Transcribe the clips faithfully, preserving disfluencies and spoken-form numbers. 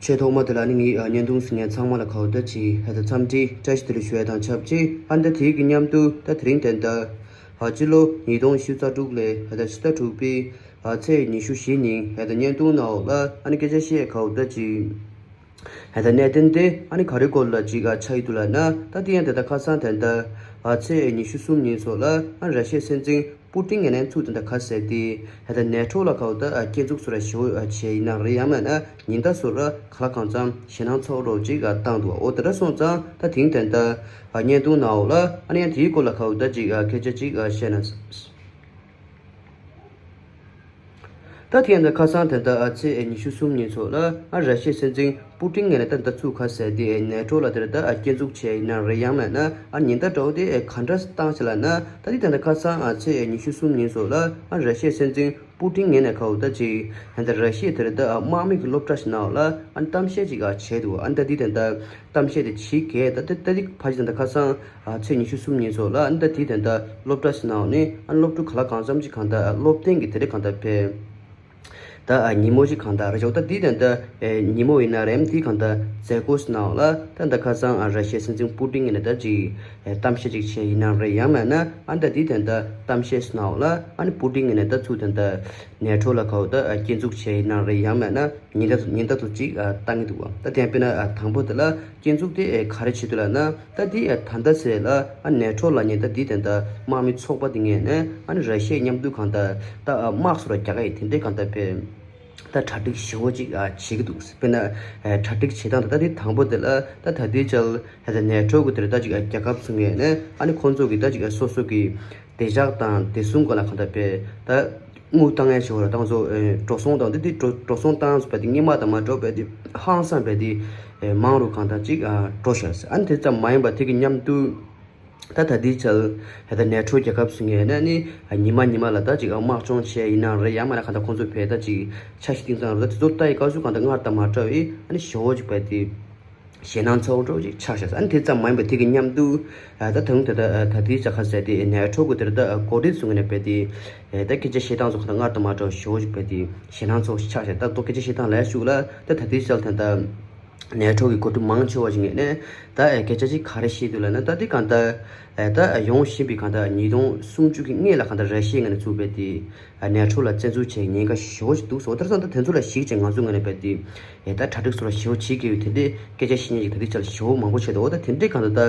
ཆེས་ཐོག་མ་དེ་ལ་ནི་ངས་ཨ་བརྙན་ཐུང་གཟིགས་མཁན་ཚང་མ་ལ་ཁ་བརྡ་ཅིག་ཧ་ད་འཚམས་འདྲི་བཀྲ་ཤིས་བདེ་ལེགས་ཞུ་ཡ་དང་ཆབས་ཅིག་ཨ་ནི་ད་དེའི་གི་མཉམ་དུ་ད་དེ་རིང་དེ་འདྲ་ཨ་སྤྱི་ལོ་ཉིས་སྟོང་ཉི་ཤུ་རྩ་དྲུག་ལོའི་ཧ་ད་ཕྱི་ཟླ་དྲུག་པའི་ཨ་ཚེས་ཉི་ཤུ་བཞི་ཉིན་ཧ་ད་བརྙན་ཐུང་ནང་འོག་ལ་ཨ་ནི་སྐད་ཆ་བཤད་ཁ་བརྡ་ཅིག་ཧ་ད་གནད་དོན་དེ་ཨ་ནི་ག་རེ་སྐོར་ལ་ཅིག་ཨ་ཆགས་ཡི་འདུག་ལབ་ན། ད་དེ་ཡང་དེ་ད་ཁ་སང་དེ་འདྲ་ཨ་ཚེས་ཉི་ཤུ་གསུམ་ཉིན་སོགས་ལ་ཨ་ར་ཤི་ཡའི་སྲིད་འཛིན་པུ་ཏིན་ངོས་ནས་ཚུར་དེ་འདྲ་ཁ་གསལ་ཏེ། ཧེ་ད་ནེ་ཊོ་ལ་ཁ་བོ་ད་ཨ་སྐྱོན་འཛུགས་སུ་ར་ཞེ་པོ་ཨ་བྱས་ཡིན་ན་རེད། ཡང་མིན་ན་ཉེན་བརྡ་སུ་ར་ག་ལ་གང་འཚམ་ཞེད་སྣང་ཚ་པོ་ཅིག་ཨ་བཏང་འདུག་འོ་དེ་འདྲ་སོང་ཙང་ད་དེང་དེ་འདྲ་ཨ་བརྙན་ཐུང་ནང་འོག་ལ་ཨ་ནི་ཡང་དེའི་སྐོར་ལ་ཁ་བོ་ད་ཅིག་ཨ་སྐད་ཆ་ཅིག་ཨ་བཤད་ན། ད་དེ་ཡང་ད་ཁ་སང་དེ་འདྲ་ཨ་ཚེས་ཨ་ཉི་ཤུ་གསུམ་ཉིན་སོགས་ལ་ཨ་ར་ཤི་ཡའི་སྲིད་འཛིན་པུ་ཏིན་ངོས་ནས་ད་ད་ཚུར་ཁ་གསལ་ཏེ་ཨ་ནེ་ཊོ་ལ་དེར་ད་ཨ་སྐྱོན་འཛུགས་བྱས་ཡིན་ན་རེད། ཡང་མིན་ན་ཨ་ཉེན་བརྡ་འདྲ་བོ་དེ་ཨ་ག་འདྲ་བཏང་ཞིག་ལབ་ན། ད་དེ་དེ་འདྲ་ཁ་སང་ཨ་ཚེས་ཨ་ཉི་ཤུ་གསུམ་ཉིན་སོགས་ལ་ཨ་ར་ཤི་ཡའི་སྲིད་འཛིན་པུ་ཏིན་ངོས་ནས་ཁ་བོ་ད་ཅིག་ཧན་ད་ར་ཤི་ཡ་དེར་ད་ཨ་དམག་མི་གི་སློབ་གྲྭ་ཞིག་ནང་ལ་ཨ་གཏམ་བཤད་ཅིག་ཨ་བྱས་འདུག་ཨ་ད་དེ་དེ་འདྲ་གཏམ་བཤད་དེ་བྱེད་གས་ད་དེ་ད་དེ་ཕ་ཅིག་ད་ཁ་སང་ཨ་ཚེས་ཉི་ཤུ་གསུམ་ཉིན་སོགས་ལ་ཨ་ད་དེ་དེ་འདྲ་སློབ་གྲྭ་ཞིག་ནང་ནས་ཨ་སློབ་ཕྲུག་ག་ལ་གང་འཚམ་ཅིག་གང་ད་སློབ་སྟོན་གྱི་དེ་འདྲ་གང་ད་ཕེ་ད་ཨ་ཉིན་མོ་ཞིག་གང་ད་རེ་ཞོག་ད་དེ་དེ་འདྲ་ཨེ་ཉིན་མོ་ཡིན་ན་རེམ་དེ་གང་ད་མཛད་སྒོ་ཞིག་ནང་ལ་ད་ད་ཁ་སང་ཨ་ར་ཤི་ཡའི་སྲིད་འཛིན་པུ་ཏིན་ངོས་ནས་ད་ཅིག་ཨེ་གཏམ་བཤད་ཅིག་བྱས་ཡིན་ན་རེད། ཡང་མིན་ན་ཨ་ད་དེ་དེ་འདྲ་གཏམ་བཤད་ཞིག་ནང་ལ་ཨ་ནི་པུ་ཏིན་ངོས་ནས་ད་ཚུར་དེ་འདྲ་ནེ་ཊོ་ལ་ཁ་བོ་ད་ཨ་སྐྱོན་འཛུགས་བྱས་ཡིན་ན་རེད། ཡང་མིན་ན་ཉེན་བརྡ་ཉེན་བརྡ་དུ་ཅིག་ཨ་བཏང་གི་འདུག་བ། ད་དེ་ཡང་དཔེར་ན་ཨ་དང་པོ་དེ་ལ་སྐྱོན་འཛུགས་དེ་ཨེ་ག་རེ་བྱེད་འདུག་ལབ་ན། ད་དེ་ཨ་ད་ལྟ་ཟེར་ལ་ཨ་ནེ་ཊོ་ལབ་མཁན་ད་དེ་དེ་འདྲ་དམག་མི་ཚོགས་པ་དེ་ངོས་ནས་ཨ་ནི་ར་ཤི་ཡའི་མཉམ་དུ་གང་ད་ད་ཨ་དམག་སུ་ར་རྒྱག་ག་ཡི་དེ་འདྲའི་གང་ད་དཔེ་ད་གྲ་སྒྲིག་ཞེ་པོ་ཅིག་ཨ་བྱེད་ཀྱི་འདུག་དཔེར་ན་ཨ་གྲ་སྒྲིག་བྱེད་སྟངས་ད་ད་དེ་དང་པོ་དེ་ལ་ད་ད་དེ་ཅལ་ཧ་ད་ནེ་ཊོ་གི་དེ་རེད། ད་ཅིག་ཨ་རྒྱལ་ཁབ་ཚོ་ངོས་ནས་ཨ་ནི་ཁོང་ཚོ་གི་ད་ཅིག་ཨ་སོ་སོ་གི་བདེ་འཇགས་དང་བདེ་སྲུང་སྐོར་ལ་གང་ལྟར་དཔེ་ད་དངུལ་བཏང་ཡ་ཞིག་ལ་བཏང་ཚོ་ཨེ་འགྲོ་སོང་དང་དེ་དེ་འགྲོ་འགྲོ་སོང་བཏང་ཚོ་དཔེ་དེ་སྔོན་མ་དང་མ་འདྲ་བ་དཔེ་དེ་ཧང་སང་དཔེ་དེ་ཨེ་མང་རུ་གང་ལྟར་ཅིག་ཨ་འགྲོ་ཤག་ཨ་ནི་དེ་ཙམ་མ་ཡིན་པ་དེ་གི་མཉམ་དུ་ད་ད་དེ་ཅལ་ཧ་ད་ནེ་ཊོ་རྒྱལ་ཁབ་ཚོ་ངོས་ནས་ནི་ཨ་ཉི་མ་ཉི་མ་ལ་ད་ཅིག་ཨ་དམག་སྦྱོང་བྱས་ཡིན་ན་རེད། ཡང་མིན་ན་གང་ལྟར་ཁོང་ཚོ་དཔེ་ད་ཅིག་འཆར་གཞི་བཏིང་སྟངས་རེད། ད་དེ་ཚོ་ལྟ་ཡི་སྐབས་སུ་གང་ལྟར་སྔར་དང་མ་འདྲ་བའི་ཨ་ནི་ཞེ་པོ་ཅིག་དཔེ་དེ་ཞེད་སྣང་ཚ་པོ་འདྲ་བོ་ཅིག་ཆགས་ཤག་ཨ་ནི་དེ་ཙམ་མ་ཡིན་པ་དེ་གི་མཉམ་དུ་ཨ་ད་དུང་དེ་ད་ཨ་ད་དེའི་ཅ་ཁ་ཟེར་དེ་ནེ་ཊོ་གི་དེར་ད་ཨ་འགོ་ཁྲིད་ཚོ་ངོས་ནས་དཔེ་དེ་ཨེ་ད་སྐད་ཆ་བཤད་སྟངས་ཚོ་གང་ལྟར་སྔར་དང་མ་འདྲ་བ་ཞེ་པོ་ཅིག་དཔེ་དེ་ཞེད་སྣང་ཚ་པོ་ཞིག་ཆགས་ཤག་ད་ལྟོ་སྐད་ཆ་བཤད་སྟངས་ལ་ཞུགས་ལ་ད་ད་དེའི་ཅལ་དེ་ད་ནེ་ཊོ་གི་འགོ་ཁྲིད་མང་ཆེ་བ་ཞིག་ངོས་ནས་ད་ཨེ་སྐད་ཆ་ཅིག་ག་རེ་བཤད་འདུག་ལབ་ན། ད་དེ་གང་ལྟར་ཨེ་ད་ཨེ་ཡོང་བཞིན་པའི་གང་ལྟར་ཉིས་སྟོང་སུམ་ཅུ་གི་སྔོན་ལ་གང་ལྟར་ར་ཤི་ཡའི་ངོས་ནས་ཚུགས་པའི་དེ་ཨ་ནེ་ཊོ་ལ་བཙན་འཛུལ་བྱེད་ཉེན་ཁ་ཞེ་པོ་ཞིག་འདུག་ཟེར་བ། ད་སང་ད་དེ་ཚོ་ལ་གཞིགས་བྱས་ང་ཚོ་ངོས་ནས་དཔེ་དེ་ཨེ་ད་གྲ་སྒྲིག་སོགས་ལ་ཞེ་པོ་བྱེད་དགོས་ཡོད། དེ་འདྲའི་སྐད་ཆ་བཤད་མཁན་ཅིག་ད་དེ་ཅལ་ཞེ་པོ་མང་པོ་བྱས་འདུག་འོ་ད་དེ་འདྲའི་གང་ལྟར་ད་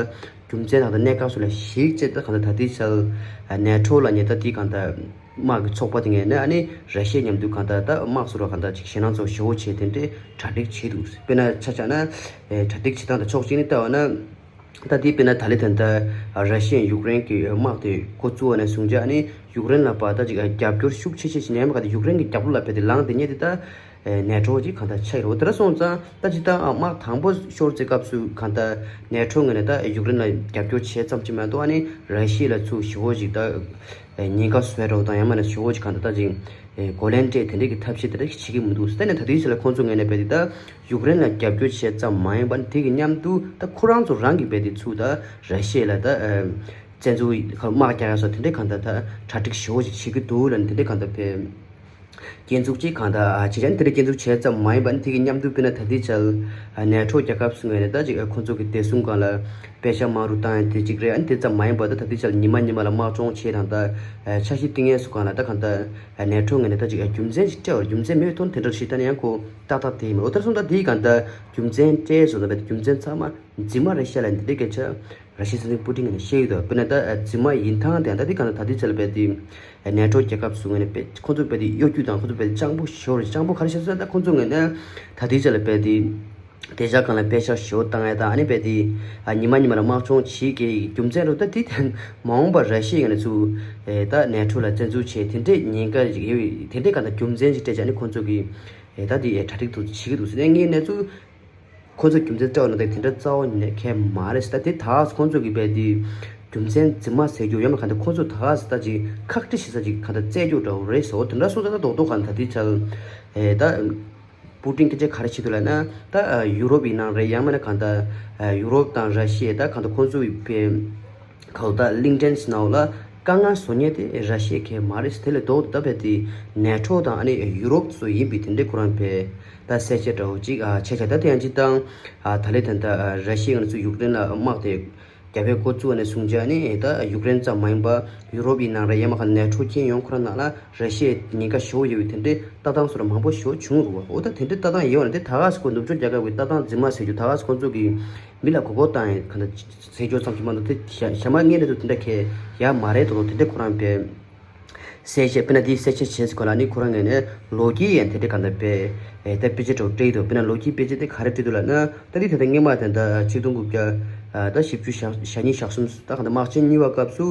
རྒྱུ་མཚན་དང་ད་གནད་འགག་སོགས་ལ་གཞིགས་བྱས་ད་གང་ལྟར་ད་དེ་ཅལ་ཨ་ནེ་ཊོ་ལབ་མཁན་ད་དེ་གང་ལྟར་དམག་གི་ཚོགས་པ་དེ་ངོས་ནས་ཨ་ནི་ར་ཤི་ཡའི་མཉམ་དུ་གང་ལྟར་ད་དམག་སོགས་ལ་གང་ལྟར་ཅིག་ཞེད་སྣང་ཚ་པོ་ཞེ་པོ་བྱས་དེ་འདྲའི་གྲ་སྒྲིག་བྱས་འདུག་དཔེར་ན་ཆ་བཞག་ན་ཨེ་གྲ་སྒྲིག་བྱེད་སྟངས་དང་ཕྱོགས་གཅིག་ནས་བལྟས་པ་ན། ད་དེ་དཔེར་ན་ད་ལེ་ད་ལྟ་ར་ཤི་ཡས་ཡུཀ་རེན་གྱི་དམག་དེ་འགོ་བཙུགས་པ་ནས་བཟུང་བྱས་ཨ་ནི་ཡུཀ་རེན་ལ་ཕར་ད་ཅིག་རྒྱབ་སྐྱོར་ཤུགས་ཆེ་ཆེ་ཞིག་ནས་མ་ག་ད་ཡུཀ་རེན་གྱི་རྒྱབ་ལོགས་ལ་ཕེབས་ཏེ་ལངས་དེ་ཉིད་དེ་ད་ནེ་ཊོ་ཅིག་གང་ལྟར་ཆགས་ཡོད་རེད། དེ་འདྲ་སོང་ཙང་ད་ཅིག་ད་དམག་དང་པོ་ཤོར་ཚེ་སྐབས་སུ་གང་ལྟར་ནེ་ཊོ་ངོས་ནས་ད་ཡུཀ་རེན་ལ་རྒྱབ་སྐྱོར་བྱས་ཙམ་གྱིས་མ་གཏོགས་ཨ་ནི་ར་ཤི་ཡ་ལ་ཚུར་ཞེ་པོ་ཅིག་ད་ཉེན་ཁ་བཟོ་འདྲ་བོ་དང་ཡང་མིན་ན་ཞེ་པོ་ཅིག་གང་ལྟར་ད་ཅིག་ཨེ་རྒོལ་ལན་སྤྲད་དེ་འདྲས་ཀྱི་ཐབས་ཤེས་དེ་འདྲ་ཞིག་བྱེད་ཀྱི་མི་འདུག་དེ་ནས་ད་ལྟའི་ཆ་ལ་ཁོང་ཚོ་ངོས་ནས་དཔེ་དེ་ད་ཡུཀ་རེན་ལ་རྒྱབ་སྐྱོར་བྱས་ཙམ་མ་ཡིན་པར་དེ་གི་མཉམ་དུ་ད་ཁོ་རང་ཚོ་རང་གི་དཔེ་དེ་ཚུར་ད་ར་ཤི་ཡ་ལ་ད་ཨེ་བཙན་འཛུལ་དམག་རྒྱག་ཡ་སོགས་དེ་འདྲས་གང་ལྟར་ད་གྲ་སྒྲིག་ཞེ་པོ་ཞིག་བྱེད་ཀྱི་འདུག་ལབ་ནས་དེ་འདྲས་གང་ལྟར་དཔེ་སྐྱོན་འཛུགས་ཅིག་གང་ལྟར་ཨ་བྱས་ཙང་དེ་འདྲས་སྐྱོན་འཛུགས་བྱས་ཙམ་མ་ཡིན་པར་དེ་གི་མཉམ་དུ་དཔེར་ན་ད་ལྟའི་ཆ་ལ་ཨ་ནེ་ཊོ་རྒྱལ་ཁབ་ཚོ་ངོས་ནས་ད་ཅིག་ཨ་ཁོང་ཚོ་གི་བདེ་སྲུང་སྒང་ལ་པེ་ཤག་མང་རུ་བཏང་ཡ་དེ་གཅིག་རེད། ཨ་ནི་དེ་ཙམ་མ་ཡིན་པར་ད་ད་ལྟའི་ཆར་ཉི་མ་ཉི་མ་ལ་དམག་སྦྱོང་བྱས་དང་ད་འཆར་གཞི་བཏིང་ཡས་སུ་གང་ལ་ད་གང་ལྟར་ནེ་ཊོ་ངོས་ནས་ད་ཅིག་རྒྱུ་མཚན་ཞིག་སྤྲད་པ་རྒྱུ་མཚན་མེད་དོན་དེ་འདྲ་ཞིག་ད་ནི་ཡང་ཁོ་ཏག་ཏག་དེ་ཡིན་མ་རེད། འོ་ད་སོང་ད་དེའི་གང་ལྟར་རྒྱུ་མཚན་སྤྲད་སོང་ད་རྒྱུ་མཚན་ཚང་མ་རྫུན་མ་རེད་ཤག་ལབ་འདི་འདྲའི་སྐད་ཆ་ར་ཤི་སྲིད་འཛིན་པུ་ཏིན་ངོས་ནས་བཤད་ཡོད་དོ། དཔེར་ན་ད་རྫུན་མ་ཡིན་ཐང་དེ་ད་འདི་གང་ལྟར་ད་ལྟའི་ཆར་ལ་རྦད་དེ་ནེ་ཊོ་རྒྱལ་ཁབ་ཚོ་ངོས་ནས་རྦད་ཁོང་ཚོ་རྦད་དེ་གཡོ་སྒྱུ་དང་ཁོང་ཚོ་རྦད་དེ་སྤྱང་པོ་ཞེ་པོ་རེད། སྤྱང་པོ་ག་རེ་བྱས་སོང་ད་ཁོང་ཚོ་ངོས་ནས་ད་ལྟའི་ཆར་ལ་རྦད་དེ། དེ་ཆ་གང་ལ་པེ་ཤག་ཞོ་བཏང་ཡ་དང་ཨ་ནི་པེ་དེ་ཨ་ཉི་མ་ཉི་མ་ལ་དམག་སྦྱོང་བྱེད་ཀྱི་རྒྱུ་མཚན་རུ་ད་དེ་དེ་མ་འོངས་པར་ར་ཤི་ཡ་ནས་ཚུར་ཨེ་ད་ནེ་ཊོ་ལ་བཙན་འཛུལ་བྱེད་དེ་འདྲས་ཉེན་ཁ་ཞིག་ཡོད་དེ་འདྲས་གང་ལྟར་རྒྱུ་མཚན་ཞིག་སྤྲད་བྱས་ཨ་ནི་ཁོང་ཚོ་གི་ཨེ་ད་དེ་ཨེ་གྲ་སྒྲིག་ཏུ་བྱེད་ཀྱི་འདུག་ཟེར་ནས་ངའི་གནས་ཚུལ་ཁོང་ཚོ་རྒྱུ་མཚན་སྤྲད་པ་ན་ད་དེ་འདྲ་རྩ་བ་ཉིད་ནས་གལ་མ་རེད་ཟེར། ད་དེ་ད་ཁོང་ཚོ་གི་པེ་དེ་རྒྱུ་མཚན་རྫུན་མ་ཟེར་རྒྱུ་ཡོད་མ་གང་ལྟར་ཁོང་ཚོ་ད་ད་ཅིག་ཁག་དཀྲི་བྱེད་ས་ཅིག་གང་ལྟར་བཙལ་རྒྱུ་འདྲ་བོ་རེད་ཟེར། འོ་དེ་འདྲ་སོང་ཙང་ད་རྡོག་རྡོག་གང་ལྟར་དེ་ཆ་ཨེ་ད། པུ་ཏིན་སྐད་ཆ་ག་རེ་བྱེད་འདུག་ལབ་ན། ད་ཡུ་རོབ་ཡིན་ནའང་རེད། ཡང་མིན་ན་གང་ལྟར་ཡུ་རོབ་དང་ར་ཤི་ཡ་ད་གང་ལྟར་ཁོང་ཚོ་ཡི་གང་ལྟར་གླིང་ཕྲན་ནང་ལ་ དཀའ་ངལ་བཟོ་མཁན་དེ་ར་ཤི་ཡ་གང་ཡང་མ་རེད། དེ་ལས་ལྡོག་སྟེ་ད་བལ་དེ་ནེ་ཊོ་དང་ཨ་ནི་ཡུ་རོབ་ཚོ་ཡིན་པའི་དེ་འདྲའི་ཁོ་རང་བལ་ད་གསལ་བཤད་འདྲ་བོ་ཅིག་ཨ་བྱས་བྱས། ད་དེ་ཡང་སྤྱིར་བཏང་ཨ་ད་ལས་ད་ལྟ་ཨ་ར་ཤི་ཡ་ང་ཚོ་ཡུཀ་རེན་ལ་དམག་དེ་རྒྱག་པའི་འགོ་བཙུགས་ནས་བཟུང་བྱས་ནི་ད་ཡུཀ་རེན་ཙམ་མ་ཡིན་པ་ཡུ་རོབ་ཡིན་ནའང་རེད། ཡང་མིན་ཁ་ནེ་ཊོ་ཁྱོན་ཡོངས་ཁོ་རང་ནང་ལ་ར་ཤི་ཡའི་ཉེན་ཁ་ཞེ་པོ་ཡོད་པའི་དེ་འདྲའི་ལྟ་སྟངས་སོགས་མང་པོ་ཞེ་པོ་བྱུང་རུང་བ། འོ་ད་དེ་འདྲའི་ལྟ་སྟངས་ཡོད་པ་ན་དེ་ད་ག་སེ་ཁོ་ནུབ་ཕྱོགས་རྒྱལ་ཁབ་ཀྱི་ལྟ་སྟངས་རྫུན་མ་ཟེར་རྒྱུ། ད་ག་སེ་ཁོ་ཚོ་གིས་མི་ལ་མགོ་སྐོར་བཏང་ཡས་ག་འདྲ་ཟེར་རྒྱུ་ཙམ་གྱི་མ་གཏོགས་དེ་ཞྭ་ཞྭ་དམར་ངན་རེད་འདུག་དེ་འདྲ་གང་ཡང་མ་རེད་འདུག་དེ་འདྲ་ཁོ་རང་བལ་གསལ་བཤད། དཔེར་ན་འདི་གསལ་བཤད་བྱས་ཟིན་གོ་ལ་ནི་ཁོ་རང་ངོས་ནས་ལོ་རྒྱུས་ཡང་དེ་འདྲ་གང་ལྟར་བལ་ཨེ་ད་དཔེ་ཆ་འདྲ་བོ་སྤྲད་ཡི་འདུག་དཔེར་ན་ལོ་རྒྱུས་དཔེ་ཆ་དེ་ག་རེ་བྲིས་འདུག་ལབ་ན། ད་འདི་ད་ལྟ་སྔོན་མ་དེ་འདྲ་ཆིག་སྟོང་དགུ་བརྒྱ་ཨ་ད་བཞི་བཅུ་ཞེ་ཞེ་གཉིས་ཞེ་གསུམ་ད་གང་ལྟར་དམག་ཆེན་གཉིས་པ་སྐབས་སུ་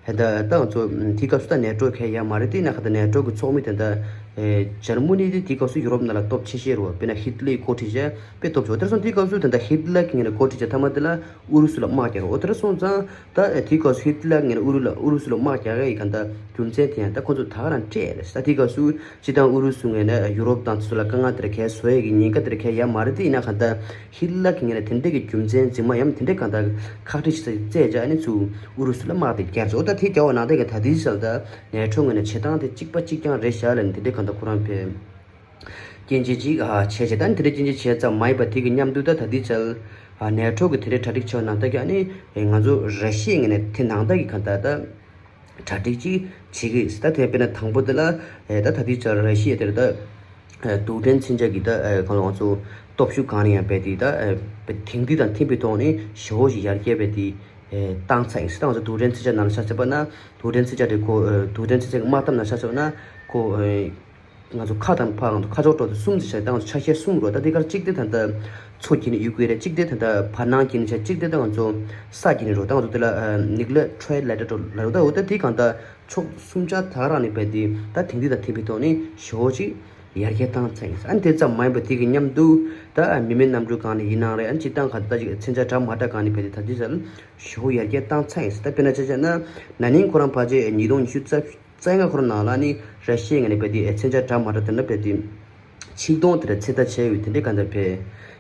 ད་ད་ང་ཚོ་དེའི་སྐབས་སུ་ད་ནེ་ཊོ་གང་ཡང་མ་རེད། དེ་ན་གང་ལྟར་ནེ་ཊོ་གི་ཚོགས་མི་དེ་འདྲ་ཨེ་འཇར་མ་ནི་དེ་དེའི་སྐབས་སུ་ཡུ་རོབ་ནང་ལ་སྟོབས་ཆེ་ཤོས་རེད་བ། དཔེར་ན་ཧི་ཏི་ལེ་འགོ་ཁྲིད་བྱས་དཔེ་སྟོབས་ཆེ་བ། དེར་སོང་དེའི་སྐབས་སུ་དེ་འདྲ་ཧི་ཏི་ལེ་གི་ངོས་ནས་འགོ་ཁྲིད་བྱས་མཐའ་མ་དེ་ལ་ཨུ་རུ་སུ་ལ་དམག་རྒྱག་རོགས། དེར་སོང་ཙང་ད་ཨེ་དེའི་སྐབས་སུ་ཧི་ཏི་ལེ་ངོས་ནས་ཨུ་རུ་ལ་ཨུ་རུ་སུ་ལ་དམག་རྒྱག་ཡས་ཀྱི་གང་ལྟར་རྒྱུ་མཚན་དེ་ཡང་ད་ཁོ་ཚོ་ད་ག་རང་སྤྲད་རེད། ད་དེའི་སྐབས་སུ་སྤྱིར་བཏང་ཨུ་རུ་སུ་ངོས་ནས་ཡུ་རོབ་དང་དེ་ཚོ་ལ་དཀའ་ངལ་དེ་འདྲ་གང་ཡང་བཟོ་ཡས་ཀྱི་ཉེན་ཁ་དེ་འདྲ་གང་ཡང་མ་རེད། དེ་ཡིན་ན་གང་ལྟར་ཧི་ཏི་ལེ་གི་ངོས་ནས་དེ་འདྲ་གི་རྒྱུ་མཚན་རྫུན་མ་ཡང་དེ་འདྲ་གང་ལྟར་ཁག་དཀྲི་ཞིག་བཙལ་བྱས་ཨ་ནི་ཚུར་ཨུ་རུ་སུ་ལ་དམག་དེ་རྒྱག་ཆོག་ད་དེ་རྒྱག་པ་ནང་བཞིན་གྱི་ད་དེའི་ཆར་ད་ནེ་ཊོ་ངོས་ནས་བྱེད་སྟངས་དེ་གཅིག་པ་གཅིག་རྐྱང་རེད་ཤག་ལབ་ནས་དེ་འདྲ་གང་ལྟར་ཁོ་རང་བལ་སྐྱོན་བརྗོད་ཅིག་ཨ་བྱས་བྱས། ད་ནི་དེ་འདྲའི་སྐྱོན་བརྗོད་བྱས་ཙམ་མ་ཡིན་པ་དེ་གི་མཉམ་དུ་ད་ད་ལྟའི་ཆར་ཨ་ནེ་ཊོ་གི་དེ་འདྲའི་གྲ་སྒྲིག་བྱས་པ་ནང་ལྟར་གྱི་ཨ་ནི་ང་ཚོ་ར་ཤི་ཡའི་ངོས་ནས་དེ་ནང་ལྟར་གྱི་གང་ལྟར་ད་གྲ་སྒྲིག་ཅིག་བྱེད་ཀྱི་ཡོད། ད་དེ་དཔེར་ན་དང་པོ་དེ་ལ་ཨེ་ད་ད་ལྟའི་ཆར་ར་ཤི་ཡ་དེར་ད་ཨེ་རྡུལ་ཕྲན་མཚོན་ཆ་གི་ད་ཨེ་གང་ལ་ང་ཚོ་སྟོབས་ཤུགས་གང་ནས་ཡང་རྦད་དེ་ད་ཨེ་རྦད་དེང་དུས་དང་མཐུན་པའི་ཐོག་ནས་ཞེ་པོ་ཞིག་ཡར་རྒྱས་རྦད་དེ་ཨེ་བཏང་ཚར་ཡིན་ཟེར། ད་ང་ཚོ་རྡུལ་ཕྲན་མཚོན་ཆ་ནང་ལ་ཆ་བཞག་པ་ན་རྡུལ་ཕྲན་མཚོན་ཆ་དེ་ཁོ་ཨེ་རྡུལ་ཕྲན་མཚོན་ཆ་གི་དམག་འཐབ་ནང་ཆ་བཞག་པ་ན་ཁོ་ཨེ་ང་ཚོ་ཁ་དང་ཕ་ང་ཚོ་ཁ་ཕྱོགས་གྲོགས་དེ་གསུམ་ཟེར་བྱས། ད་ང་ཚོ་ཆ་ཤས་གསུམ་རོ། ད་དེ་གར་གཅིག་དེ་ད་ལྟ་མཚོ་བརྒྱུད་ནས་ཡོང་གི་རེད། གཅིག་དེ་ད་ལྟ་བར་སྣང་བརྒྱུད་ནས་བྱས། གཅིག་དེ་ད་ང་ཚོ་ས་བརྒྱུད་ནས་རོ། ད་ང་ཚོ་དེ་ལ་ཨ་ནིག་ལེ་ཊི་རའི་ལེ་ཊར་རོ་ལབ་རོ། ད་འོ་ད་དེ་གང་ལྟར་ཕྱོགས་གསུམ་ཆ་ད་ག་རང་ནས་རྦད་དེ་ད་དེང་དུས་དང་མཐུན་པའི་ཐོག་ནས་ཞེ་པོ་ཅིག་ཡར་རྒྱས་བཏང་ཚར་ཡིན། ཨ་ནི་དེ་ཙམ་མ་ཡིན་པ་དེ་གི་མཉམ་དུ་ད་མི་མེད་གནམ་གྲུ་སྒང་ནས་ཡིན་ནའང་རེད། ཨ་ནི་སྤྱིར་བཏང་གང་ལྟར་ཅིག་མཚོན་ཆ་འདྲ་མ་འདྲ་སྒང་ནས་རྦད་དེ་ད་ལྟའི་ཆར་ཞེ་པོ་ཡར་རྒྱས་བཏང་ཚར་ཡིན། ད་དཔེར་ན་ཆ་བཞག་ན་ན་ནིང་ཁོ་རང་ཕལ་ཆེར་ཉིས་སྟོང་ཉི་ཤུ་རྩ་རྩ་ལྔ་ཁོ་རང་ནང་ལ་ནི་ར་ཤི་ཡའི་ངོས་ནས་རྦད་དེ་མཚོན་ཆ་འདྲ་མ་འདྲ་དེ་འདྲ་རྦད་དེ་ཆིག་སྟོང་དེ་འདྲ་ཚོད་ལྟ་བྱས་ཡོད། དེ་འདྲའི་གང་ལྟར་བལ་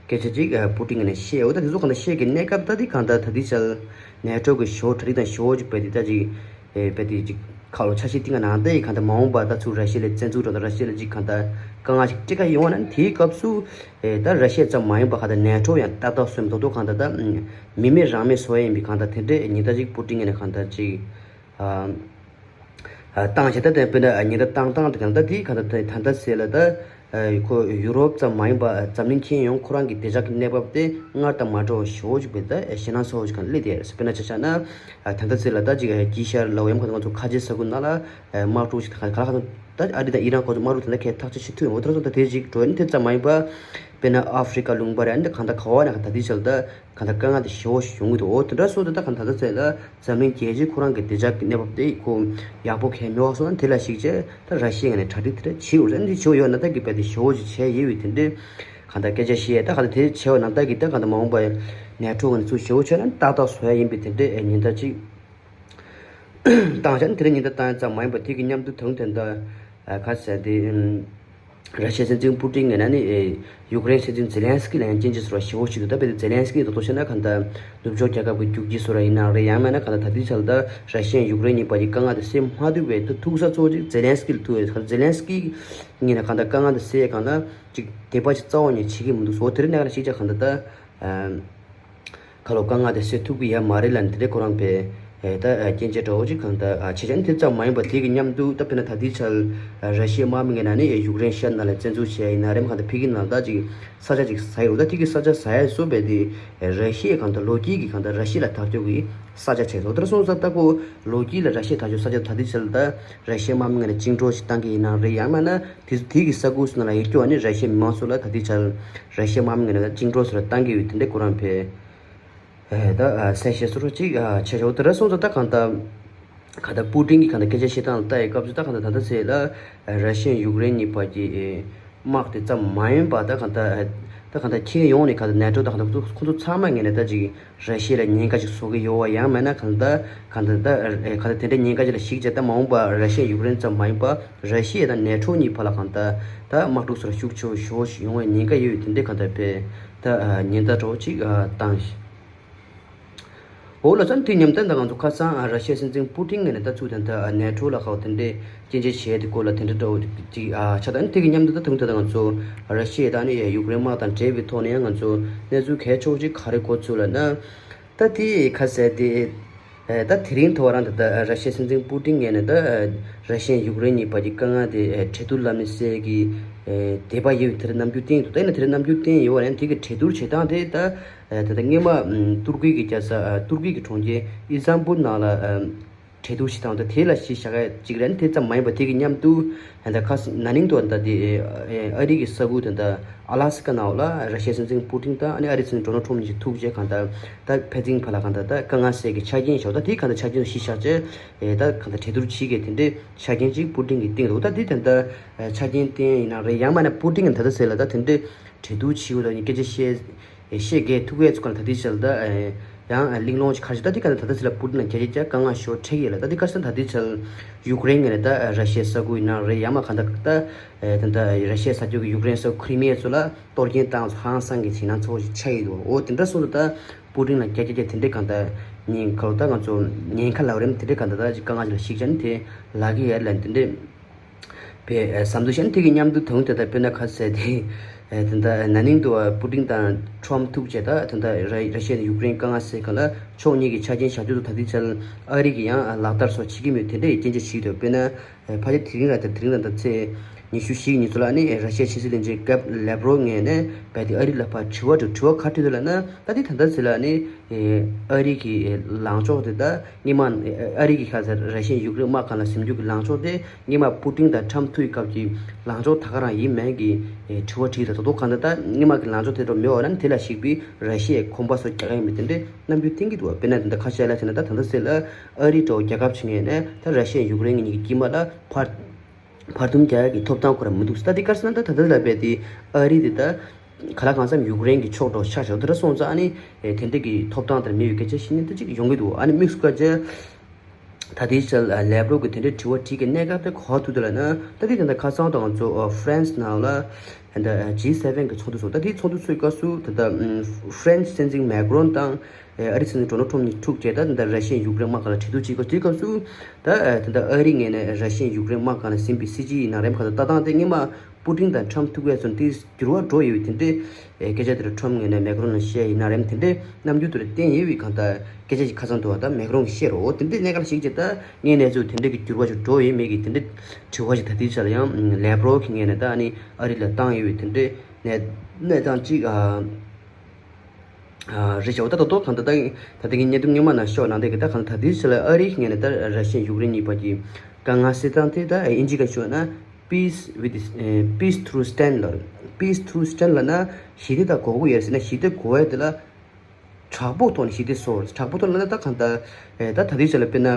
སྐད་ཆ་ཅིག་ཨ་པུ་ཏིན་ངོས་ནས་བཤད་ཡོད། ད་དེ་ཚོ་གང་ལྟར་བཤད་ཀྱི་གནས་སྐབས་ད་དེ་གང་ལྟར་ད་ལྟའི་ཆར་ནེ་ཊོ་གི་ཞེ་པོ་གྲ་སྒྲིག་དང་ཞེ་པོ་ཅིག་རྦད་དེ་ད་ཅིག་ཨེ་རྦད་དེ་ཅིག་ཁ་ལོ་ཆ་ཤས་གཏིང་ག་ནང་ལྟར་གང་ལྟར་མ་འོངས་པ་ད་ཚུར་ར་ཤི་ཡ་ལ་བཙན་འཛུལ་འགྲོ་དང་ར་ཤི་ཡ་ལ་ཅིག་གང་ལྟར་དཀའ་ངལ་ཅིག་འཕྲད་ཀ་ཡོང་བ་ན་དེའི་སྐབས་སུ་ཨེ་ད་ར་ཤི་ཡ་ཙམ་མ་ཡིན་པ་གང་ལྟར་ནེ་ཊོ་ཡང་ཏག་ཏག་བཟོས་མི་ཐུབ་ཐུབ་གང་ལྟར་ད་མི་མེད་རང་མེད་བཟོ་ཡ་ཡིན་པའི་གང་ལྟར་དེ་འདྲའི་ཉེན་བརྡ་ཅིག་པུ་ཏིན་ངོས་ནས་གང་ལྟར་ཅིག་ཨ། ཨ་བཏང་བྱས། ད་དེ་དཔེར་ན་ཉེན་བརྡ་བཏང་སྟངས་དེ་གང་ལྟར་དེ་གང་ལྟར་ད་ལྟ་ཟེར་ལ་ད་ཁོ་ཡུ་རོབ་ཙམ་མ་ཡིན་པ་འཛམ་གླིང་ཁྱོན་ཡོངས་ཁོ་རང་གི་བདེ་འཇགས་ཀྱི་གནས་བབ་དེ་སྔར་དང་མ་འདྲ་བ་ཞེ་པོ་ཅིག་རྦད་དེ་ཞེད་སྣང་ཚ་པོ་ཞིག་གང་སླེབས་བསྡད་ཡོད་རེད། དཔེར་ན་ཆ་བཞག་ན་ད་ལྟ་ཟེར་ལ་ད་ཅིག་དཀྱིལ་ཤར་ལ་འོ་ཡ་མཁའ་ང་ཚོ་ཁ་ཆེ་ས་ཁུལ་ནང་ལ་དམག་འཁྲུག་ཞིག་ག་ལ་ག་ལ་ད་ཨ་རི་དང་ཨི་རན་ཁོ་ཚོ་དམག་འཁྲུག་དེ་འདྲ་གས་ཐག་གཅོད་བྱེད་ཐུབ་ཡོང་། འོ་ཐ་སོང་ད་དེ་ཅིག་འགྲོ་ཡིན། དེ་ཙམ་མ་ཡིན་པ་དཔེར་ན་ཨ་ཧྥི་རི་ཀ་ལུང་པ་རེད། ཨ་ནི་གང་ལྟར་ག་བ་ན་གང་ལྟར་དེ་ཆ་ལ་ད་གང་ལྟར་དཀའ་ངལ་དེ་ཞེ་པོ་ཞིག་ཡོང་གི་འདུག་འོ་དེ་འདྲ་སོང་ད་ད་གང་ལྟར་ད་ཟེར་ལ། འཛམ་གླིང་རྒྱལ་སྤྱི་ཁོ་རང་གི་བདེ་འཇགས་ཀྱི་གནས་བབ་དེ་ཁོ་ཡག་པོ་གང་ཡང་མེད་པ་སོང་ན་དེ་ལ་གཞིགས་བྱས་ད་ར་ཤི་ཡའི་ངོས་ནས་གྲ་སྒྲིག་དེ་འདྲ་བྱེད་དགོས་རེད། འདི་བྱེད་དགོས་ཡོད་ན་ད་གི་རྦད་དེ་ཞེ་པོ་ཅིག་བྱས་ཡོད་པའི་དེ་འདྲའི་གང་ལྟར་སྐད་ཆ་བཤད་ཡས། ད་གང་ལྟར་དེ་བྱས་པ་ན་ད་གི་ད་གང་ལྟར་མ་འོངས་པ་ནེ་ཊོ་ངོས་ནས་ཚུར་ཞེ་པོ་བྱས་ན་ཏག་ཏག་བཟོ་ཡ་ཡིན་པའི་དེ་འདྲའི་ཉེན་བརྡ་ཅིག་བཏང་བྱས་ན་དེ་འདྲའི་ཉེན་བརྡ་བཏང་ཡ་ཙམ་མ་ཡིན་པ་དེ་གི་མཉམ་དུ་དང་དེ་འདྲ་ག་ཟེར་དེ། ར་ཤི་ཡའི་སྲིད་འཛིན་པུ་ཏིན་ངོས་ནས་ནི་ཨེ་ཡུཀ་རེན་སྲིད་འཛིན་ཛེ་ལན་སི་ཀི་ལ་ཡང་སྐྱོན་བརྗོད་ཟེར་བ་ཞེ་པོ་ཞིག་འདུག་ད་དཔེར་ན་ཛེ་ལན་སི་ཀི་ད་གཏོགས་བཤད་ན་གང་ལྟར་ནུབ་ཕྱོགས་རྒྱལ་ཁབ་ཀྱི་རྒྱུག་ཁྱི་བཟོ་འདྲ་ཡིན་ནའང་རེད། ཡང་མིན་ན་གང་ལྟར་ད་ལྟའི་ཆར་ད་ར་ཤི་ཡ་ཡུཀ་རེན་གཉིས་བར་གྱི་དཀའ་ངལ་དེ་སེལ་མ་ཐུབ་པའི་ད་ཐུག་ས་གཙོ་བོ་གཅིག་ཛེ་ལན་སི་ཀི་ལ་ཐུག་ཡོད། ཛེ་ལན་སི་ཀི་ངོས་ནས་གང་ལྟར་དཀའ་ངལ་དེ་སེལ་ཡ་སྒང་ལ་ཅིག་དད་པ་ཅིག་རྩ་བ་ནས་བྱེད་ཀྱི་མི་འདུག་ཟེར་བ་དེ་རིང་ནས་ག་ལ་ཞིག་ཅིག་གང་ལྟར་ད། ཁ་ལོ་དཀའ་ངལ་དེ་སེལ་ཐུབ་ཀྱི་ཡོད་མ་རེད་ལབ་ནས་དེ་འདྲའི་ཁོ་རང་བལ་ཨེ་ད་ཨ་སྐྱོན་བརྗོད་འདྲ་བོ་ཅིག་གང་ལྟར་ཨ་བྱས་ཙང་དེ་ཙམ་མ་ཡིན་པ་དེ་གི་མཉམ་དུ་ད་དཔེར་ན་ད་ལྟའི་ཆར་ཨ་ར་ཤི་ཡའི་དམག་མི་ངོས་ནས་ནི་ཡུཀ་རེན་ཤར་ནང་ལ་བཙན་འཛུལ་བྱས་ཡིན་ན་རེད། མ་གང་ལྟར་ཕ་གི་ནང་ད་ཅིག་ས་ཆ་ཅིག་ཟ་ཡི་རེད། ད་དེ་གི་ས་ཆ་ཟ་ཡ་བཟོ་བས་དེ་ཨེ་ར་ཤི་ཡའི་གང་ལྟར་ལོ་རྒྱུས་ཀྱི་གང་ལྟར་ར་ཤི་ཡ་ལ་དར་ལྕོག་གི་ས་ཆ་བྱས་སོང་། དེར་སོང་ཙང་ད་ཁོ་ལོ་རྒྱུས་ལ་ར་ཤི་ཡ་དར་ལྕོག་ས་ཆ་ད་ལྟའི་ཆར་ད་ར་ཤི་ཡའི་དམག་མི་ངོས་ནས་བཅིངས་འགྲོལ་ཞིག་བཏང་གི་ཡིན་ན་རེད། ཡང་མིན་ན་དེ་དེ་གི་ས་ཁུལ་སུ་ནང་ལ་ཡོད་རྒྱུ་ཨ་ནི་ར་ཤི་ཡའི་མི་མང་ཚོ་ལ་ད་ལྟའི་ཆར་ར་ཤི་ཡའི་དམག་མི་ངོས་ནས་བཅིངས་འགྲོལ་ཟེར་བཏང་གི་ཡོད། དེ་འདྲའི་ཁོ་རང་བལ་ཨེ་ད་ཨ་གསལ་བཤད་སོ་སོ་ཅིག་ཨ་བྱས་ཆོག་དེ་འདྲ་སོང་ཙང་ད་གང་ལྟར་གང་ལྟར་པུ་ཏིན་གྱིས་གང་ལྟར་སྐད་ཆ་བཤད་སྟངས་ལ་ལྟ་ཡི་སྐབས་སུ་ད་གང་ལྟར་ད་ལྟ་ཟེར་ལ་ཨ་ར་ཤི་ཡ་ཡུཀ་རེན་གཉིས་བར་གྱི་ཨེ་དམག་དེ་ཙམ་མ་ཡིན་པ་ད་གང་ལྟར་ཨེ་ད་གང་ལྟར་ཁྱེད་ཡོང་ནས་གང་ལྟར་ནེ་ཊོ་དང་གང་ལྟར་ཁོ་ཚོ་ཚང་མ་ངོས་ནས་ད་ཅིག་ར་ཤི་ཡ་ལ་ཉེན་ཁ་ཅིག་བཟོ་གི་ཡོད་པ་ཡང་མིན་ན་གང་ལྟར་གང་ལྟར་ད་ཨེ་གང་ལྟར་དེ་འདྲའི་ཉེན་ཁ་ཅིག་ལ་གཞིགས་བྱས་ད་མ་འོངས་པ་ར་ཤི་ཡ་ཡུཀ་རེན་ཙམ་མ་ཡིན་པ་ར་ཤི་ཡ་དང་ནེ་ཊོ་གཉིས་བར་ལ་གང་ལྟར་ད་དམག་འཁྲུག་སོགས་ཤུགས་ཆེ་བོ་ཞེ་པོ་ཞིག་ཡོང་བའི་ཉེན་ཁ་ཡོད་པའི་དེ་འདྲའི་གང་ལྟར་བལ་ད་ཨ་ཉེན་བརྡ་འདྲ་བོ་ཅིག་ཨ་བཏང་ཞིང་། འོ་ལགས་སོ། དེ་མཉམ་དུ་ད་ང་ཚོ་ཁ་སང་ཨ་ར་ཤི་ཡའི་སྲིད་འཛིན་པུ་ཏིན་ངོས་ནས་ད་ཚུར་ད་ལྟ་ཨ་ནེ་ཊོ་ལ་ཁག་དེ་འདྲའི་སྐྱོན་བརྗོད་བྱས་དེ་སྐོར་ལ་དེ་འདྲ་འདྲ་བོ་ཅིག་ཨ་ཆགས། ད་ནི་དེ་གི་མཉམ་དུ་ད་དུང་ད་ལྟ་ང་ཚོ་ར་ཤི་ཡས་ད་ནི་ཡུཀ་རེན་དམག་དང་འབྲེལ་བའི་ཐོག་ནས་ཡང་ང་ཚོ་གནས་ཚུལ་གལ་ཆེ་བོ་ཅིག་ག་རེ་གོ་ཚུལ་ལབ་ན། ད་དེ་ཁ་གསལ་དེ་ཨ་ད་དེ་རིང་ཐོ་བ་རང་ད་ལྟ་ར་ཤི་ཡའི་སྲིད་འཛིན་པུ་ཏིན་ངོས་ནས་ད་ར་ཤི་ཡ་ཡུཀ་རེན་གཉིས་བར་གྱི་དཀའ་ངལ་དེ་ཨ་གྲོས་བསྡུར་ལམ་ནས་སེལ་གྱི་ཨ་དད་པ་ཡོད་པའི་དེར་རྣམ་འགྱུར་བསྟན་འདུག་ད་ཡིན་ན་དེར་རྣམ་འགྱུར་བསྟན་ཡོད་པ་ནས་དེ་གི་གྲོས་བསྡུར་བྱེད་སྟངས་དེ་ད་ཨ་ད་ལྟ་སྔོན་མ་ཨམ་ཏུར་ཀི་གི་རྒྱལ་ས་ཨ་ཏུར་ཀི་གི་གྲོང་ཁྱེར་ཨི་སི་ཏན་བུལ་ནང་ལ་ཨམ་གྲོས་བསྡུར་བྱེད་སྟངས་དང་དེ་ལ་གཞི་བཞག་ཡ་གཅིག་རེད། དེ་ཙམ་མ་ཡིན་པ་དེ་གི་མཉམ་དུ་ད་ལྟ་ཁ་ན་ནིང་དུ་ད་ལྟ་དེ་ཨ་རི་གི་ས་ཁུལ་དང་ད་ཨ་ལ་སི་ཀ་ནང་ལ་ར་ཤི་ཡའི་སྲིད་འཛིན་པུ་ཏིན་དང་ཨ་ནི་ཨ་རིའི་སྲིད་འཛིན་ཌོ་ནལ་ཊམ་གཉིས་ཐུག་རྗེས་གང་ལྟར་ད་ཕན་ཚུན་བར་ལ་གང་ལྟར་ད་དཀའ་ངལ་སེལ་གྱི་ཆ་རྐྱེན་ཞིག་ད་དེ་གང་ལྟར་ཆ་རྐྱེན་གཞི་བཞག་རྗེས་ད་གང་ལྟར་གྲོས་བསྡུར་བྱེད་ཀྱི་དེ་འདྲའི་ཆ་རྐྱེན་ཅིག་པུ་ཏིན་གྱིས་བཏིང་འདུག་ད་དེ་ད་ལྟ་ཆ་རྐྱེན་བཏིང་ཡིན་ན་རེད། ཡང་མིན་ན་པུ་ཏིན་གྱིས་ད་ལྟ་ཟེར་ལ་ད་དེ་འདྲའི་གྲོས་བསྡུར་བྱེད་དགོས་ད་ནི་སྐད་ཆ་བཤད། ཨེ་བཤད་དགོས་ཐུག་ཡས་ཚུགས་ག་ལ་ད་ལྟའི་ཆར་ད་ཨེ་ཡང་ཨེ་གླེང་སློང་ཞིག་ཁར་ཞིག་ད་ལྟའི་ག་ལ་ད་ལྟའི་ཆར་ལ་པུ་ཏིན་ལ་རྒྱ་ཆེ་རྒྱ་དཀའ་ངལ་ཤོར་འཕྲད་ཀྱི་ཡོད་ལ། ད་ལྟའི་ག་ས་ད་ལྟའི་ཆར་ཡུཀ་རེན་ངོས་ནས་ད་ཨེ་ར་ཤི་ཡའི་ས་ཁུལ་ཡིན་ན་རེད། ཡང་མ་གང་ལྟར་ད་ཨེ་ད་ལྟ་ར་ཤི་ཡའི་ས་ཁུལ་གྱི་ཡུཀ་རེན་ས་ཁུལ་ཁི་རི་མི་ཡ་ཚོ་ལ་གཏོར་སྐྱོན་བཏང་ཚོ་ཧང་སང་གི་བྱེད་སྣང་ཚོ་ཞིག་ཆགས་ཡོད་འདུག་འོ་དེ་འདྲ་སོང་ཙང་ད་པུ་ཏིན་ལ་རྒྱ་རྒྱ་རྒྱ་དེ་འདྲའི་གང་ལྟར་ཉེན་ཁ་ལོ་ད་ང་ཚོ་ཉེན་ཁ་ལབ་རེད། དེ་འདྲའི་གང་ལྟར་ད་ཅིག་དཀའ་ངལ་ཞིག་ལ་ཞིག་ཅན་དེ་ལག་གི་ཡར་ལ་དེ་འདྲའི། པའི་ཨ་བསམ་ཚུལ་བཤད་ན་དེ་གི་མཉམ་དུ་དུང་དེ་ལྟར་དཔེར་ན་ཁ་གསལ་ཏེ་ཨ་ད་ལྟ་ན་ནིང་དུ་པུ་ཏིན་དང་ཁྲོམ་ཐུག་བྱས་ད་ད་ལྟ་ར་ར་ཤི་ཡ་དང་ཡུཀ་རེན་དཀའ་ངལ་སེལ་གང་ལ་ཕྱོགས་གཉིས་ཀྱི་ཆ་རྐྱེན་བཞག་རྒྱུ་དང་ད་ལྟའི་ཆར་ཨ་རི་གི་ཡང་ལག་བསྟར་སོགས་བྱེད་ཀྱི་མེད་དེ་འདྲའི་སྐྱོན་བརྗོད་བྱེད་ཀྱི་འདུག་དཔེར་ན་ཕལ་ཆེར་དེ་རིང་ར་ད་དེ་རིང་ར་ད་ཚེས་ཉི་ཤུ་བཞི་ཉིན་ཚོ་ལ་ནི་ར་ཤི་ཡའི་ཕྱི་སྲིད་བློན་ཆེན་ཀབ་ལེབ་རོ་ངོས་ནས་བས་དེ་ཨ་རི་ལ་ཕར་དྲི་བ་དྲི་དྲི་བ་ག་དྲིས་འདུག་ལབ་ན་ད་དེ་ད་ལྟ་ཚེ་ལ་ནི་ཨ་རི་གི་ལངས་ཕྱོགས་དེ་ད་སྔོན་མ་ཨ་རི་གི་ཁ་ས་ར་ཤི་ཡ་ཡུཀ་རེན་དམག་སྒང་ལ་ཟིན་རྒྱུ་གི་ལངས་ཕྱོགས་དེ། སྔོན་མ་པུ་ཏིན་དང་ཁྲམ་ཐུག་གི་སྐབས་ཀྱི་ལངས་ཕྱོགས་ད་ག་རང་ཡིན་མིན་གྱི་ཨེ་དྲི་བ་དྲིས་དང་ད་དུང་གང་ལྟར་ད་སྔོན་མ་གི་ལངས་ཕྱོགས་དེ་འདྲ་མེད་པ་ན་དེ་ལ་གཞིགས་པའི་ར་ཤི་ཡའི་གོམ་པ་སོགས་རྒྱག་གི་ཡིན་མིན་དེ་འདྲའི་རྣམ་འགྱུར་བསྟན་གྱི་འདུག་པ། དཔེར་ན་དེ་འདྲ་ཁ་ཤས་ལ་བྱས་ན་ད་ད་ལྟ་ཟེར་ལ་ཨ་རི་འདྲ་བོ་རྒྱལ་ཁབ་ཆེ་ངེས་ནས་ད་ར་ཤི་ཡ་ཡུཀ་རེན་གཉིས་ཀྱི་དཀྱིལ་མ་ལ་བར་བར་འདུམ་རྒྱག་ཡག་གི་ཐོབ་ཐང་ཁོ་རང་མི་འདུག་ད་དེ་ག་རེ་ཟེར་ན་ད་ད་ལྟ་ལ་བས་དེ་ཨ་རི་དེ་ད་ག་ལ་གང་འཚམ་ཡུཀ་རེན་གྱི་ཕྱོགས་འདྲ་བོ་ཆགས་བཞག་དེ་འདྲ་སོང་ཙང་ཨ་ནི་ཨེ་དེ་འདྲ་གི་ཐོབ་ཐང་དེར་མེད་པའི་སྐད་ཆ་བཤད་མཁན་དེ་ཅིག་ཡོང་གི་འདུག་ཨ་ནི་དམིགས་སུ་བཀར་བྱས། ད་ལྟའི་ཆར་ལེབ་རོབ་ཀྱི་དེ་འདྲའི་དྲི་བ་དྲིས་ཀྱི་གནས་སྐབས་དེ་ག་པར་ཐུག་འདུག་ལབ་ན། ད་ལྟའི་དེ་འདྲ་ཁ་སང་དང་ང་ཚོ་ཨ་ཧྥ་རན་སི་ནང་ལ་ད་ལྟ་ཇི་སེ་ཝེན་གྱི་ཚོགས་འདུ་ཚོགས། ད་ལྟའི་ཚོགས་འདུ་ཚོགས་སྐབས་སུ་ད་ལྟ་ཧྥ་རན་སི་སྲིད་འཛིན་མེ་ཀྲོན་དང་ཨ་རི་སྲིད་འཛིན་ཌོ་ནལ་ཁྲོམ་གཉིས་ཐུག་བྱས་ད་ད་ལྟ་ར་ཤི་ཡ་ཡུཀ་རེན་དམག་སྒང་ལ་གྲོས་བསྡུར་བྱེད་སྐབས་དེའི་སྐབས་སུ་ད་ད་ལྟ་ཨ་རི་ངོས་ནས་ར་ཤི་ཡ་ཡུཀ་རེན་དམག་སྒང་ལ་ཟིན་པའི་སྲིད་སྤྱི་ཡིན་ན་རེམ་ག་ད་ལྟ་སྟངས་དེ་སྔོན་མ། པུ་ཏིན་དང་ཁྲམ་ཐུག་པའི་ཚོ་དེ་འགྱུར་བ་འགྲོ་ཡོད་པའི་དེ་འདྲའི་སྐད་ཆ་དེ་རུ་ཁྲོམ་ངོས་ནས་མེ་ཀ་རོན་ལ་བཤད་ཡིན་ན་རེམ་དེ་འདྲའི་རྣམ་འགྱུར་དེ་རུ་བསྟན་ཡོད་པའི་གང་ལྟར་སྐད་ཆ་ཞིག་ཁ་སང་འདུག་བ། ད་མེ་ཀ་རོན་གྱིས་བཤད་རོགས་དེ་འདྲའི་གནས་སྐབས་ལ་ཞིག་བྱས་ད་ངའི་གནས་ཚུལ་དེ་འདྲའི་གི་འགྱུར་བ་ཞིག་འགྲོ་ཡོད་མེད་ཀྱི་དེ་འདྲའི་དྲི་བ་ཞིག་ད་ལྟའི་ཆ་ལ་ཡང་ལེབ་རོབ་ཀྱི་ངོས་ནས་ད་ཨ་ནི་ཨ་རི་ལ་བཏང་ཡོད་པའི་དེ་འདྲའི་གནས་གནས་སྟངས་ཅིག་ཨ། རེད་བྱ་བ་ད་ད་ལྟ་གང་ལྟར་ད་ད་ལྟ་གི་བརྙན་ཐུང་སྔོན་མ་ནང་ཤོག་ནང་དེ་གི་ད་གང་ལྟར་ད་ལྟའི་ཆ་ལ་ཨ་རིའི་ངོས་ནས་ད་ར་ཤི་ཡ་ཡུཀ་རེན་གཉིས་བར་གྱི་དཀའ་ངལ་སེལ་སྟངས་དེ་ད་ཨིན་ཇི་སྐད་ཤོད་ན་peace with peace through stand ལབ་རེད། Peace through stand ལབ་ན་ཞི་བདེ་ད་དགོས་ཀྱི་ཡོད་ཟེར་ན་ཞི་བདེ་དགོས་ཡ་དེ་ལ་དྲག་པོའི་ཐོག་ནས་ཞི་བདེ་བཟོ་དྲག་པོའི་ཐོག་ལབ་ན་ད་གང་ལྟར་ད་ད་ལྟའི་ཆ་ལ་དཔེར་ན།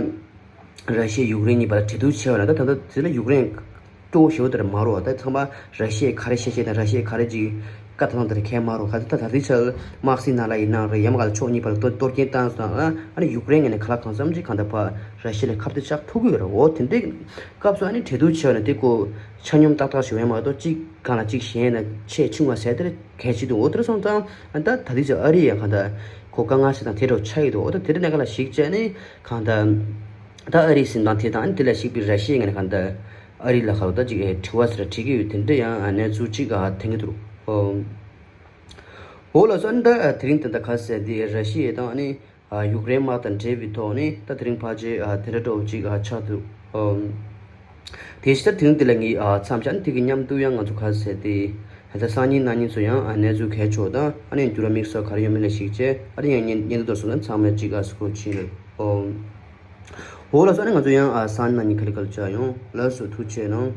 ར་ཤི་ཡ་ཡུཀ་རེན་གཉིས་བར་ལ་གྲོས་བསྡུར་བྱས་པ་ན་ད་ད་ལྟ་དེ་ལ་ཡུཀ་རེན་སྐྱོ་བོ་ཞེ་པོ་དེ་རེད་མ་རེད་བ། ད་ཚང་མ་ར་ཤི་ཡས་ག་རེ་བཤད་བཤད་དང་ར་ཤི་ཡས་ག་རེ་ཅིག་བཀའ་བཏང་བཏང་དེ་རེད་ཁེལ་མ་རེད་བ། ག་ཚོད་ད་ད་ལྟའི་ཆར་དམག་སྲིད་ནང་ལ་ཡིན་ན་རེད། ཡ་མ་ག་ལ་ཕྱོགས་གཉིས་བར་ལ་གཏོར་གཏོར་སྐྱོན་བཏང་སོང་ཙང་ཨ་ནི་ཡུཀ་རེན་ངོས་ནས་ག་ལ་གང་འཚམ་ཅིག་གང་ལྟར་ཕར་ར་ཤི་ཡ་ལ་ཁ་གཏད་བཅག་ཐུབ་ཀྱི་ཡོད་རེད། འོ་དེ་འདྲའི་སྐབས་སུ་ཨ་ནི་གྲོས་བསྡུར་བྱས་པ་ན་དེ་ཀོ་ཆ་སྙོམས་ཏག་ཏག་ཞིག་ཡོད་མ་གཏོགས་གཅིག་སྒང་ལ་གཅིག་ཞེད་ན་ཆེ་ཆུང་བ་ཟེར་དེ་རེད་གལ་ཆེ་འདུག་འོ་དེ་འདྲ་སོང་ཙང་ཨ་ད་ད་ལྟའི་ཆར་ཨ་རི་ཡ་གང་ལྟར་ཁོ་དཀའ་ངལ་སེལ་སྟངས་དེ་འདྲ་ཆགས་ཀྱི་འདུག་འོ་ད་དེ་འདྲའི་གནས་སྐབས་ལ་གཞིགས་བྱས་ནས་གང་ལྟར། ད་ཨ་རིའི་སྲིད་དོན་དེ་དང་དེ་ལ་གཞིགས་པའི་ར་ཤི་ཡའི་ངོས་ནས་གང་ལྟར་ཨ་རི་ལ་ཁ་ལོ་ད་ཅིག་དྲི་བ་ཟེར་དྲི་གི་ཡོད་དེ་འདྲ་ཡང་གནས་ཚུལ་ཅིག་ཐོན་གྱི་འདུག་འོ་ལགས་སོ། ཨ་ནི་ད་དེ་རིང་དེ་འདྲ་ག་ཟེར་དེ་ར་ཤི་ཡ་དང་ཨ་ནི་ཡུཀ་རེན་དམག་དང་འབྲེལ་བའི་ཐོག་ནས་ད་དེ་རིང་ཕལ་ཆེར་དེ་འདྲ་འདྲ་བོ་ཅིག་ཆགས་འདུག་འོ་དེ་ཕྱི་ད་དེ་རིང་དེ་ལ་ངས་མཚམས་བཞག་ནས་དེ་གི་མཉམ་དུ་ཡང་ང་ཚོ་ག་ཟེར་དེ་ད་སང་ཉིན་གནངས་ཉིན་ཚོ་ཡང་གནས་ཚུལ་གལ་ཆེ་བ་དང་ཨ་ནི་འགྱུར་བ་དམིགས་བསལ་ག་རེ་ཡོད་མེད་ལ་གཞིགས་བྱས་ཨ་ནི་ཡང་བརྙན་བརྙན་ཐུང་དེ་ཚོ་ཚང་མ་ཅིག་སྐོར་ཕྱིན་རེད། འོ། འོ་ལགས་སོ། ཨ་ནི་ང་ཚོ་ཡང་ཨ་སང་ཉིན་གནངས་ཉིན་ག་ལེ་ག་ལེ་བཅར་ཡོང་། ལགས་སོ། ཐུགས་རྗེ་གནང་།